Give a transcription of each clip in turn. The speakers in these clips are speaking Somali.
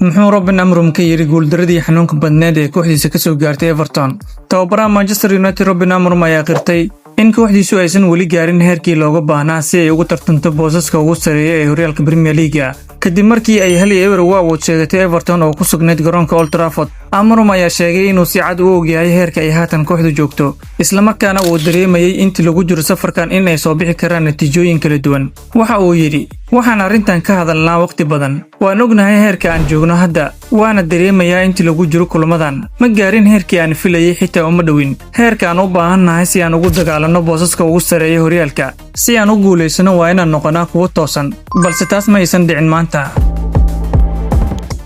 Muxuu Ruben Amorim ka yidhi guuldaradii xanuunka badneed ee kooxdiisa ka soo gaartay Everton? Tababaraha Manchester United Ruben Amorim ayaa qirtay in kooxdiisu aysan weli gaarin heerkii looga baahnaa si ay ugu tartanto boosaska ugu sareeya ee horyaalka Premier League, kadib markii ay 1-0 ugu awood sheegatay Everton oo ku sugnayd garoonka Old Trafford. Amorim ayaa sheegay inuu si cad u ogyahay heerka ay haatan kooxdu joogto, islamarkaana uu dareemayay intii lagu jiro safarkan in ay soo bixi karaan natiijooyin kala duwan. Waxa uu yidhi: "Waxaan arrintan ka hadalnaa waqti badan. Waan ognahay heerka aan joogno hadda, waana dareemayaa intii lagu jiro kulamadan. Ma gaarin heerkii aan filayay, xitaa uma dhowin heerka aan u baahannahay si aan ugu dagaalanno boosaska ugu sareeya horyaalka. Si aan u guulaysano, waa inaan noqonaa kuwo toosan, balse taas ma aysan dhicin maanta."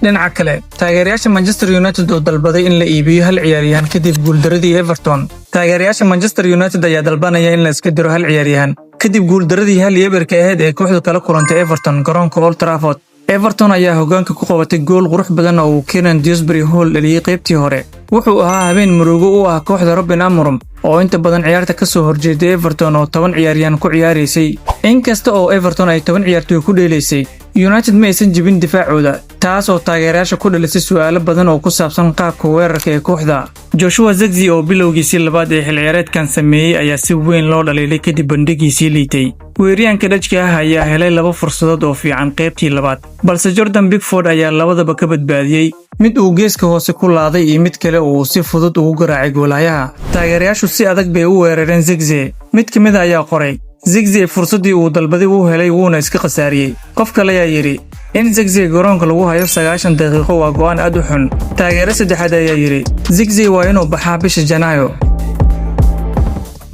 Dhinaca kale, taageerayaasha Manchester United oo dalbaday in la iibiyo hal ciyaaryahan kadib guuldaradii Everton. Taageerayaasha Manchester United ayaa dalbanaya in la iska diro hal ciyaaryahan kadib guuldaradii 1-0-ka ahayd ee kooxdu kala kulantay Everton garoonka Old Trafford. Everton ayaa hoggaanka ku qabatay gool qurux badan oo uu Kiernan Dewsbury Hall dhaliyey qaybtii hore. Wuxuu ahaa habeen murugo u ah kooxda Ruben Amorim oo inta badan ciyaarta ka soo horjeeday Everton oo 10 ciyaaryahan ku ciyaaraysay. Inkasta oo Everton ay 10 ciyaartoy ku dheelaysay, United ma aysan jebin difaacooda, taas oo taageerayaasha ku dhalisay su'aalo badan oo ku saabsan qaabka weerarka ee kooxda. Joshua Zirkzee oo bilowgiisii labaad ee xil ciyaareedkan sameeyey ayaa si weyn loo dhaliilay kadib bandhigiisii liitay. Weeraryahanka Dutch-ka ah ayaa helay laba fursadood oo fiican qaybtii labaad, balse Jordan Pickford ayaa labadaba ka badbaadiyey, mid uu geeska hoose ku laaday iyo mid kale oo uu si fudud ugu garaacay goolahayaha. Taageerayaashu si adag bay u weerareen Zirkzee. Mid ka mid a ayaa qoray: "Zirkzee fursaddii uu dalbaday wuu helay, wuuna iska khasaariyey." Qof kale ayaa yidhi: "In Zirkzee garoonka lagu hayo 90 daqiiqo waa go'aan aad u xun." Taageere saddexaad ayaa yidhi: "Zirkzee waa inuu baxaa bisha Janaayo."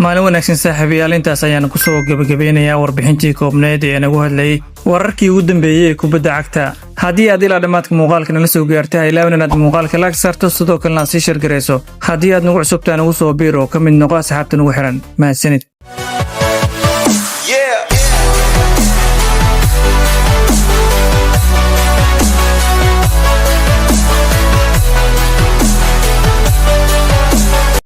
Maalin wanaagsan, saaxiibayaal. Intaas ayaan kusoo gebagabeynayaa warbixintii koobneed ee nagu hadlayay wararkii ugu dambeeyey ee kubadda cagta. Haddii aad ilaa dhammaadka muuqaalka nala soo gaartay, ha ilaawin inaad muuqaalka like saarto, sidoo kalena aad sii share garayso. Haddii aad nagu cusubtaa, nagu soo biir oo ka mid noqo asxaabta nagu xiran. Mahadsanid.